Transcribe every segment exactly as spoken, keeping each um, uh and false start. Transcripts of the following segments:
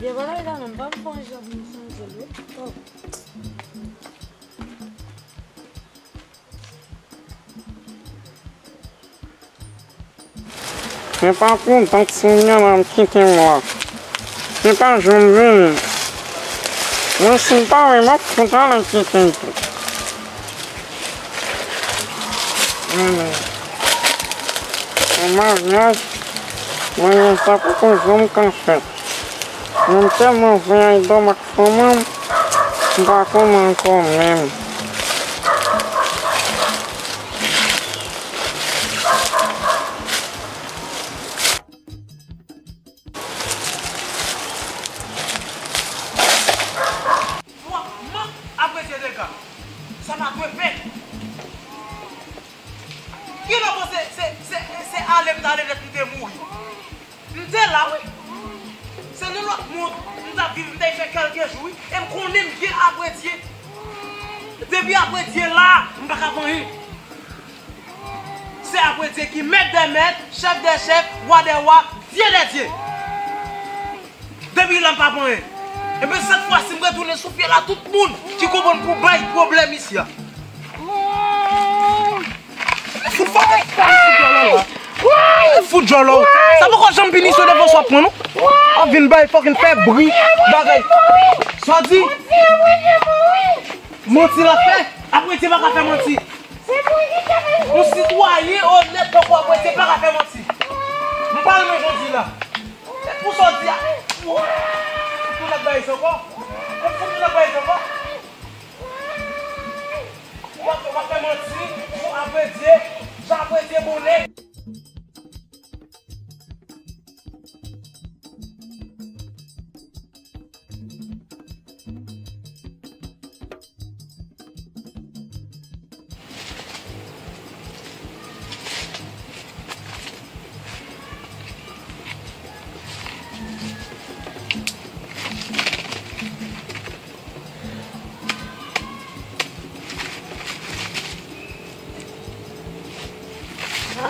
Gen bagay la menm, pa m fè yon jan pou m chanje l wi. Oh. Se pa pran tan, kounya m ap kite mwen. Se pa janm vini. Mwen si m pa wè, m ap fout ale kite l tou. Mwen menm. Yon maryaj, maryaj sa poko janm ka fèt. Mwen tèlman vle al dòmi ak fanm an, m pa konn ankò menm. Twa mank apre se dega. Sa pa dwe fèt. Kilè w panse se, se, se ale m t ale nèt m te mouri? M te la wi. Se nan lòt mond m t ap viv, m t ap fè kèlke jou wi. E m konnen m byen apre Dye. Depi apre Dye la, m pa ka fè anyen. Se apre Dye ki mèt dè mèt, chèf dè chèf, wa dè wa, Dye dè dye. Depi la m pa pran anyen. Ebyen sèt fwa si m retounen sou pye la, tout moun ki konprann pou bay pwoblèm isi a. Fout fò, fout djòlò la. Fout djòlò. Sa poko janm pini sou defanse w ap pran non. W ap vin bay fòkin fè bri bagay. Sa w di? Manti l ap fè? Apre Dye pa ka fè manti. Yon sitwayen onèt tankou apre Dye pa ka fè manti. M pa renmen jan w di la. Se pou sa w di a. Fout nou nèg bay sa ankò. Fout nou nèg bay sa ankò. W ap, w ap fè manti, jan apre Dye, jan apre Dye bon nèg.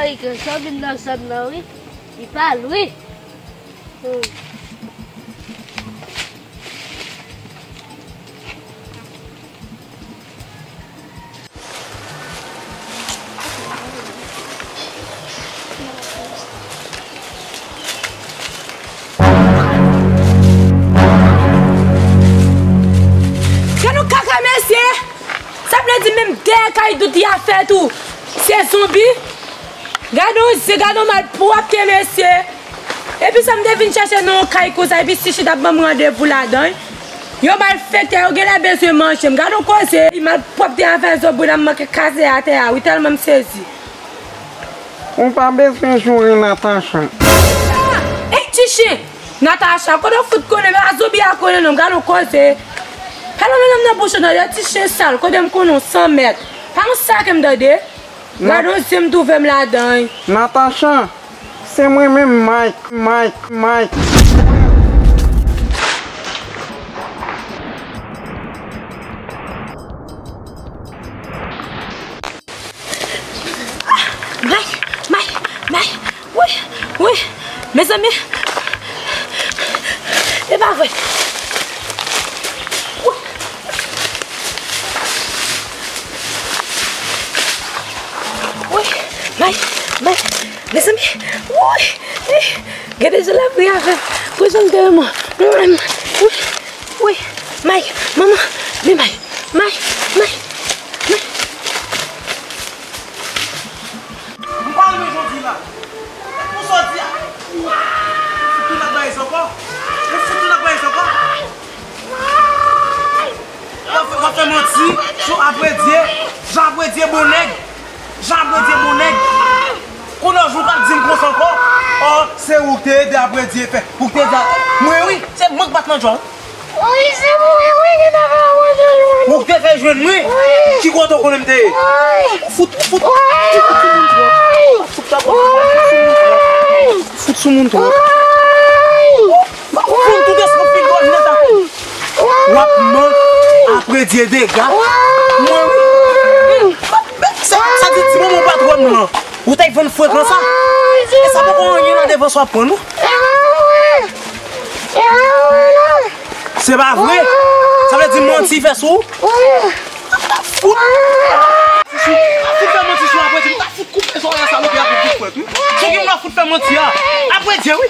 Ay, ke sa vin nan sèm nan, wi. Li pa lwen. Hmm. Gad yon kaka, mesye! Sa vle di menm dèyè kay dout y a fè tou. Se zonbi? Gad yon zen, gad yon malpwòpte, mesye! Epi sa m te vin chèche nan yon kay konsa, epi ti chita ap ban m randevou ladan. Yo malfektè, yo genlè bezwen manje m. Gad yon koze, malpwòpte afè zonbi nan manke kaze atè a, wi, tèlman m sezi. Ou pa bezwen joure Natacha. Ey, ti chen! Natacha, kote w fout konnen, men a zonbi a konnen non, gad yon koze. Pale menm nan bouch ou tande, ti chen sal, kote m konnen w san mèt. Pa yon sa ke m tande. Gad yon zen m twouve m ladan. Natacha, se mwen menm Mike, Mike, Mike. Mike, Mike, Mike. Wi, wi. Mezanmi. E pa vre. Wi. Wi. Mike, Mike. Mezanmi. Wi. Gade jan lapli a fè. Wi, jan m te renmen. Wi. Wi, Mike, manman, vin bay. Mike, Mike, Mike. M pa renmen jan w di la. Pou sa w di a. Fout nou nan bagay sa ankò. Fout nou nan bagay sa ankò. W ap fè, w ap fè manti sou apre Dye. Jan apre Dye bon nèg. Jan apre Dye bon nèg. Kounye a jou w pral di m konsa ankò. Ò, se ou k te ede apre Dye fè. Ou k te ede. Mwen wi, se mwen k bat nan djòl. Wi, se mwen wi ki ta fè apre Dye jwenn ou. Ou k te fè jwenn mwen. Wi. Ki kote w konnen m te ye? Wi. Fout, fout, fout sou moun twòp. Fout sa bon. Fout sou moun twòp. Fout sou moun twòp. Wi. Fout tout espri figòl nèt ak w ap mank apre Dye dega. Mwen wi. Sa, sa di ti manman patwòn nou an. Ou t ap vann fre konsa. E sa poko anyen nan devans w ap pran nou. Se pa vre? Sa vle di manti fè sou ou? Fout! Fout fè manti sou apre di, m ta fout koupe zòrèy a salopi a pou kout fwèt, wi. Se ki m ap fout fè manti a? Apre Dye, wi.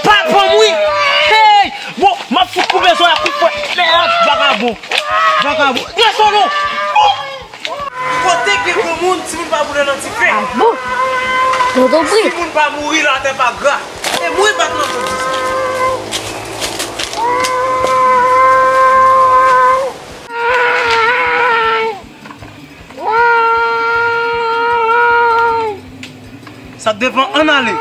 Papa m, wi. Hey! Bon, m ap fout koupe zòrèy a kout fwèt. Mèd, vagabon. Vagabon. Desann non. Kote gen granmoun, timoun pa boule nan dife. Ah bon? Tonton Pri. Timoun pa mouri, latè pa gra. E mwen bat nan tonton sa. Sa k devan, ann ale.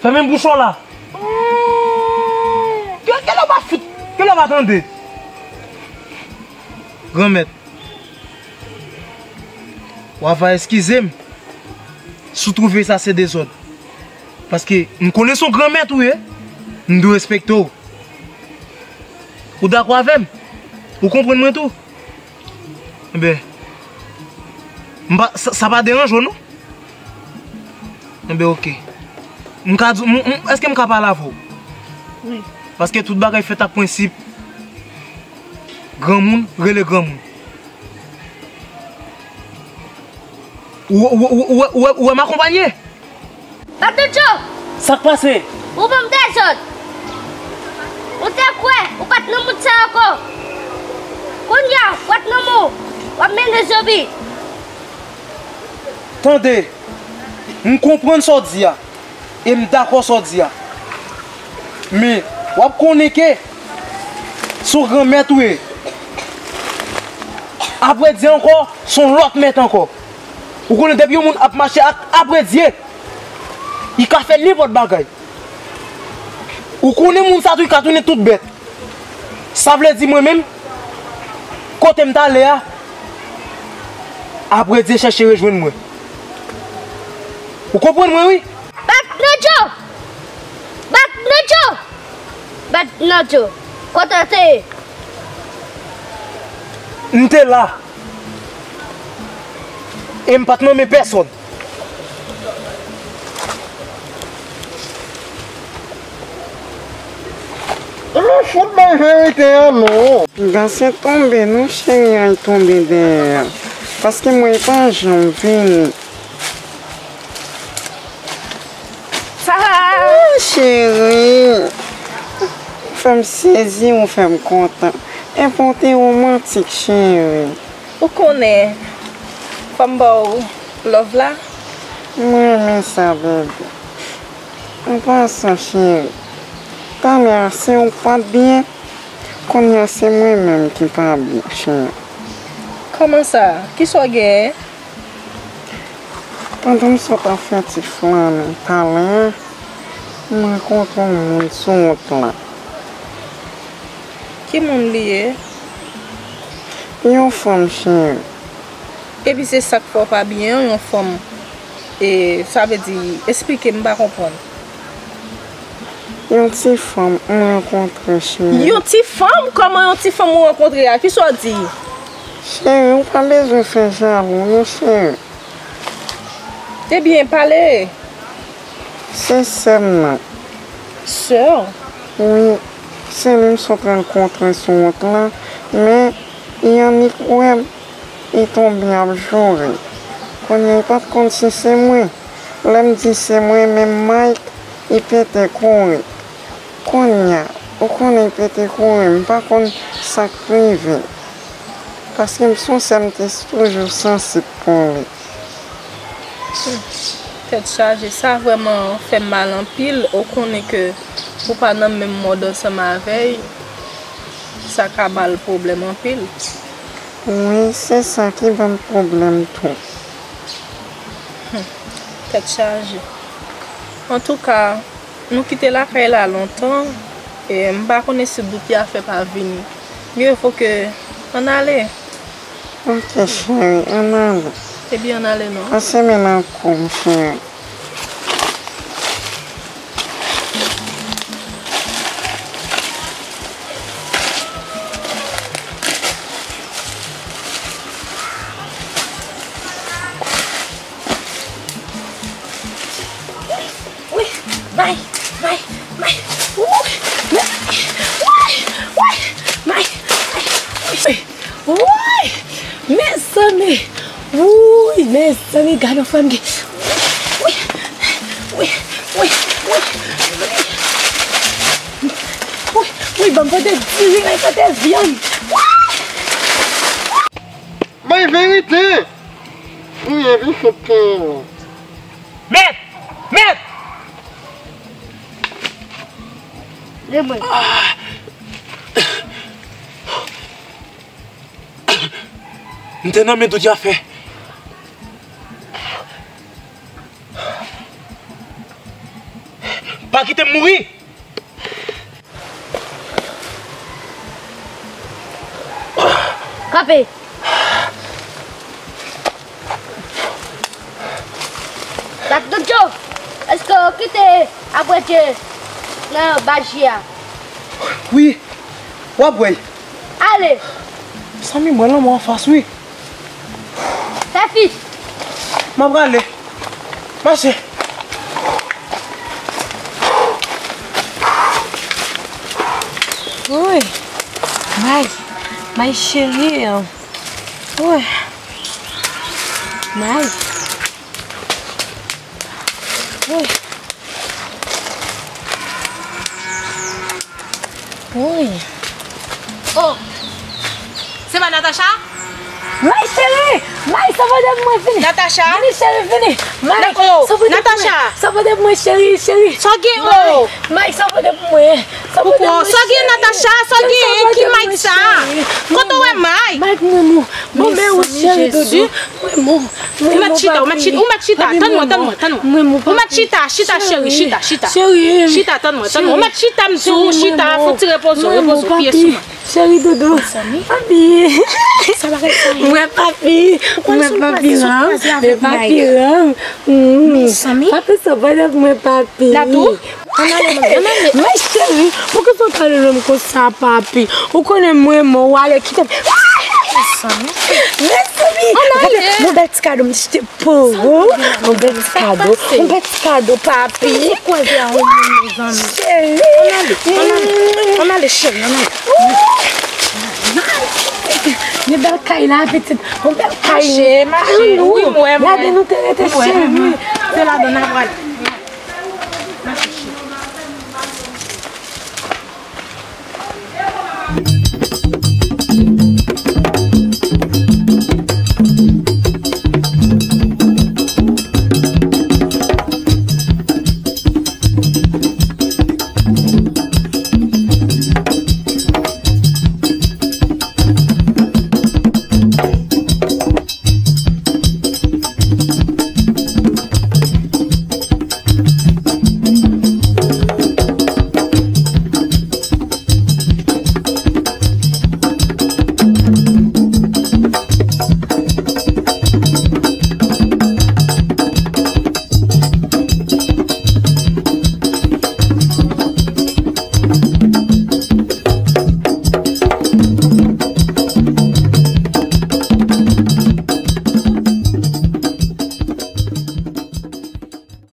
Fèmen bouch ou la. Ke, ke lè w pa fout, ke lè w pa tande? Granmèt, w a va eskize m si w twouve sa se dezòd. Paske m konnen se yon granmèt ou ye, m dwe respekte w. Ou dakò avè m? Ou konprann mwen tou? Enben, m pa, sa, sa pa deranje w, non? Enben, oke. M ka di, m, m, èske m ka pale avè w? Wi. Paske tout bagay fèt ak prensip. Granmoun rele granmoun. Ou, ou, ou, ou, ou, ou, ou wè m akonpaye? Patnodjo! Sa k pase? Ou ban m dezòd. Ou te kwè ou pa t nan mond sa ankò. Kounye a, ou pa t nan mond, w ap mennen zonbi. Tande, m konprann sa w di a, e m dakò sa w di a. Men, w ap konnen ke se yon granmèt ou ye. Apre Dye ankò, se yon lòt mèt ankò. Ou konnen depi yon moun ap mache ak apre Dye, li ka fè nenpòt bagay. Ou konnen moun sa tou, li ka tounen tout bèt. Sa vle di mwen menm, kote m t ale a, apre Dye chèche rejwenn mwen. Ou konprann mwen, wi? Patnodjo! Patnodjo! Patnodjo! Kote w te ye? M te la. E m pa t nan men pèsòn. Ou fout bay verite a non. Piga se tonbe non cheri, ay tonbe dèyè. Paske mwen pa janm vini. Sa va? Oh, cheri. Ou fè m sezi, ou fè m kontan. Epi w te romantik, cheri. Ou konnen, fò m ba w love la. Mwen renmen sa, bebe. An pasan, cheri, talè a se ou k pa t byen, kounye a se mwen menm ki pa byen, cheri. Kòman sa? Kisa w genyen? Pandan m sot ap fè ti flannen talè a, m rankontre yon moun sou wout la. Ki moun li ye? Yon fanm, cheri. Epi se sa k fè w pa byen an, yon fanm. E, sa vle di, esplike m, m pa konprann. Yon ti fanm m rankontre, cheri. Yon ti fanm? Kòman yon ti fanm ou rankontre a? Kisa w di? Cheri, ou pa bezwen fè jalou, non, cheri. Ebyen, pale. Se sè m nan. Sè w? Wi, se li m sot rankontre sou wout la, men li annik wè m, li tonbe ap joure. Kounye a, li pa t konn si se mwen. Lè m di se mwen menm, Mike, li pete kouri. Kounye a, ou konnen, li pete kouri, m pa konn sa k rive. Paske m se yon sè, m te toujou sansib pou li. Hmm, tèt chaje, sa vrèman fè m mal anpil. Ou konnen ke ou pa nan menm mond ansanm avè l, sa ka ba l pwoblèm anpil. Wi, se sa ki ban m pwoblèm tou. Hmm, tèt chaje. Antouka, nou kite lakay la lontan, e m pa konnen si Doutya fè pa vini. Mye vo ke ann ale. Ok, cheri, ann ale. Ebyen, ann ale non. Pase men nan kou m, cheri. Mezanmi, wouy, mezanmi, gade yon fanm gen. Wi, wi, wi, wi. Wi, wi, ban m pote diri, ban m pote vyann. Bay verite! Wi, epi se pen. Mèt! Mèt! Leve mwen. M te nan men tout zafè. Pa kite m mouri! Kanpe! Dak Doudou, èske w kite apre Dye nan baz J A? Wi, w ap wè. Ale! Mezanmi, m wè lanmò anfas, wi. Fè fich! M ap prale. Mache. Woy. May. May cheri. Woy. May. Woy. Woy. Oh. Se pa Natacha? May cheri! May, sa pote pou mwen, vini. Natacha? Vini cheri, vini. May, sa pote pou mwen. Natacha! Sa pote pou mwen, cheri, cheri. Sa gen, oh? May, sa pote pou mwen. Sa pote pou mwen, cheri. Sa gen, Natacha? Sa gen? Ki May sa? Kote w wè May? May pou mwen, mou. Bon, men ou cheri doudou. Mwen, mou. Ou mèt chita, ou mèt chita, ou mèt chita. Tann mwen, tann mwen, tann mwen. Ou mèt chita, chita, cheri, chita, chita. Chita, tann mwen, tann mwen. Ou mèt chita, m di w, chita, fè w ti repoze w, repoze w, piye sou mwen. Cheri doudou. Papi. Sa bagay sa ye? Mwen papi. Mwen papi ram. Mwen papi ram. Mezanmi. Papi sa pa dat mwen papi. Dadou. Ann ale, ann ale. Men cheri, poukisa w pale lòm konsa, papi? Ou konnen mwen mò, w ale kite m. Mezanmi. Ann ale. Gade, yon bèl ti kado m te pou ou. Yon bèl ti kado. Yon bèl ti kado, papi. Cheri. Ann ale, ann ale. Ann ale, cheri, ann ale. Yon bèl kay la, pitit. Yon bèl kay. Mache, mache. Wi, m wè, m wè. Lade nou te rete, cheri. Se ladan n ap prale.